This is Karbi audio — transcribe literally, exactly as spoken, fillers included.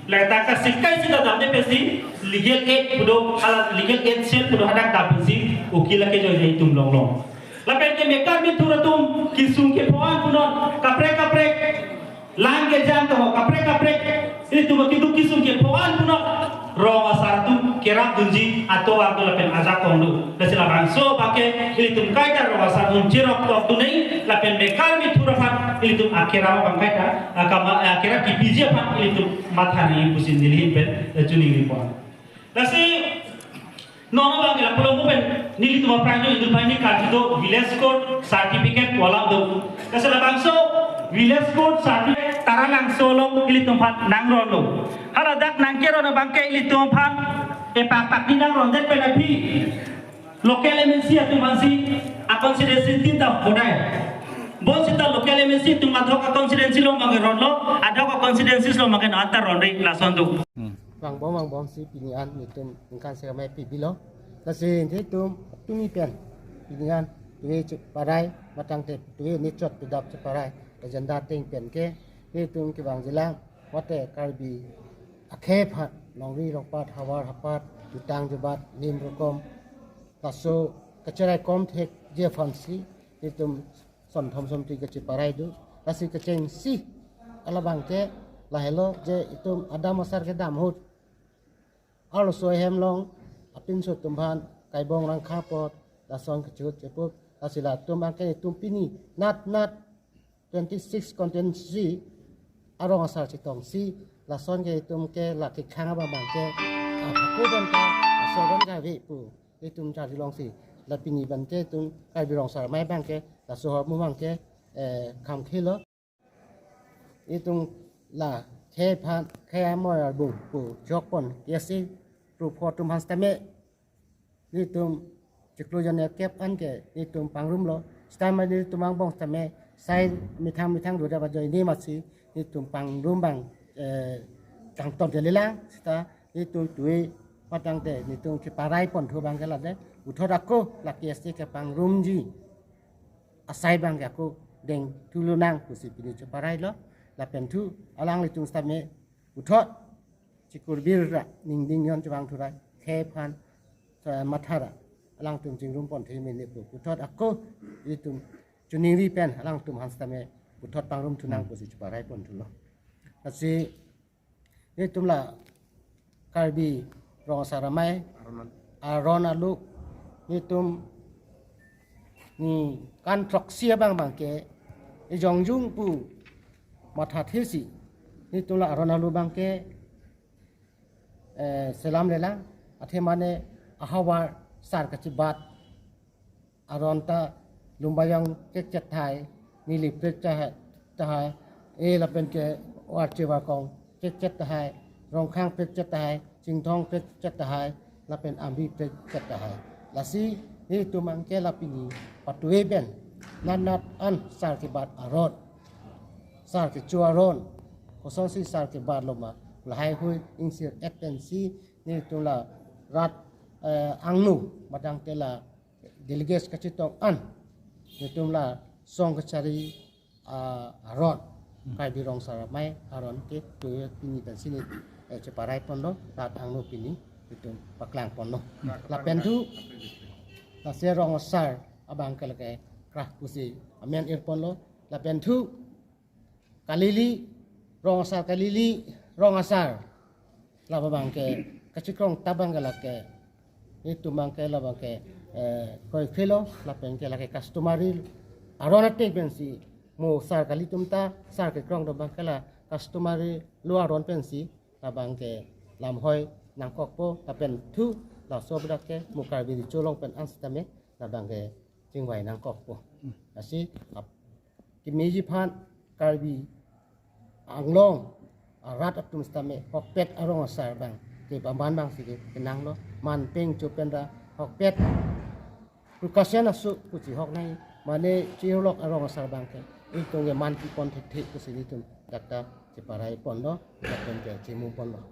Lata kasikai sida damde pensi legal aid pu do, hala legal aid cell pu do hadak dam pensi ukil akejoijoi atum longlong. Lapen ke mekar mithur atum kisung kepho-an punon, kaprek kaprek lang kejang to, kaprek kaprek ilitum keduk kisung kepho-an punon rong asar atum kerapdunji atovar do lapen ajakong do. Lasi labangso abangke ilitum kaita rong asar atum cherok tok duneng lapen mekar mithur aphan ilitum akerap abang kaita, akama, akerap kipiji aphan ilitum matha nangji pusi neli ahin pen, eh, choningri pon. Lasi non abangke lapulo mo pen nelitum aphrang jo itum aphan ne karju do village court certificate walang do. Lasi labangso village court certificate Taralangso along ilitum aphan nangronlo. Hala dak nangkeron abangke ilitum aphan epak pak ni nangrondet pen aphi local M N C atum aphansi a-constituency tin ta hodai. Bonsita local M N C atum adhok a-constituency along abangke ronlo, adhok a-constituency along abangke non ta ronre lason do. Hmm. Vangbom vangbomsi pini an netum ningkan sekamai pibilo. Lasi netum tumi pen pini an tumi cheparai matangte tumi nichot pedap cheparai agenda ateng pen ke netum kevang jilang mate Karbi akhei aphan longri longpat havar hapat jutang jubat nim rokom laso kacheraikom thekji aphansi netum sonthom somti kacheparai do. Lasi kechengsi alabangke lahelo je itum adam asar kedam ahut arloso ahem along apinso atum aphan kaibong rangkha apot lason kachut chepup. Lasi latum abangke itum pini nat nat twenty-six constituency arong asar chetongsi lason ke itum ke lake khang abang abangke ahaku abangke asor abangke ave pu itum charjulongsi la pini abangke itum Karbi Rong Asar Amei abangke laso ahormu abangke, eh, kham khelo. Itum la khei aphan khei amoi arbung pu chokpon kesi ru pho atum aphan sitame netum chiklo jon kep an ke netum pangrumlo. Sitame netum angbong sitame sai methang methang do da ba joi ne masi netum pangrum abang, eh, kangton kelelang sita netum tui patangte netum cheparai ponthu abangke lade puthot ako la kesi kepangrumji asai abangke ako deng thulonang pusi pini cheparailo. Lapen thu alanglitum sitame puthot chikurbir ra ningding yon chevang thurai khei aphan, eh, matha ra alangtum chingrum ponthu mene pu puthot ako itum choningri pen alangtum aphan sitame puthot pangrum thunang pusi cheparai ponthulo. Lasi netum la Karbi Rong Asar Amei aron alo netum ningkan throksi abang abangke ejongjung pu mathathesi netum la aron alo abangke, eh, selam lelang athe mane ahavar sar kachibat aron ta Lumbajong prekchet tahai, Nilip prekchet tahai, e lapen ke Warche Warkong prekchet tahai, Rongkhang prekchet tahai, Chinthong prekchet tahai, lapen Amri prekchet tahai. Lasi netum abangke la pini patue pen nat nat an sar kebat aron, sar kecho aron, kosonsi sar kebatlo ma, lahai hui ingsir et pensi netum la rat, eh, angno matangte la delegates kachetong an netum la song kachari, ah, aron, Karbi Rong Asar Amei aron ke tue pini pensi ne, eh, cheparai ponlo, rat angno pini netum paklang ponlo. Lapen thu lasi rong asar abangke lake krah pusi amen ir ponlo. Lapen thu kalili, rong asar kalili, rong asar. Labang abangke kachikrong ta abangke lake netum abangke labangke, eh, kroi phelo lapen ke lake customary aron ateng pensi mo sar kali atum ta sar kekrong do abangke la customary law aron pensi labangke lamhoi nangkokpo lapen thu laso bedak ke mo Karbi Recho along pen an sitame labangke chingvai nangkokpo. Lasi ap- kemeji aphan Karbi Anglong arat atum sitame hokpet arong asar abang ke bamban abangsi kenanglo, man peng cho pen ra hokpet precaution asu kuchi hok nai mane chirolok arong asar abangke itum ke man pi pon thekthe pusi netum dakta cheparai ponlo, lapen ke chemu ponlo.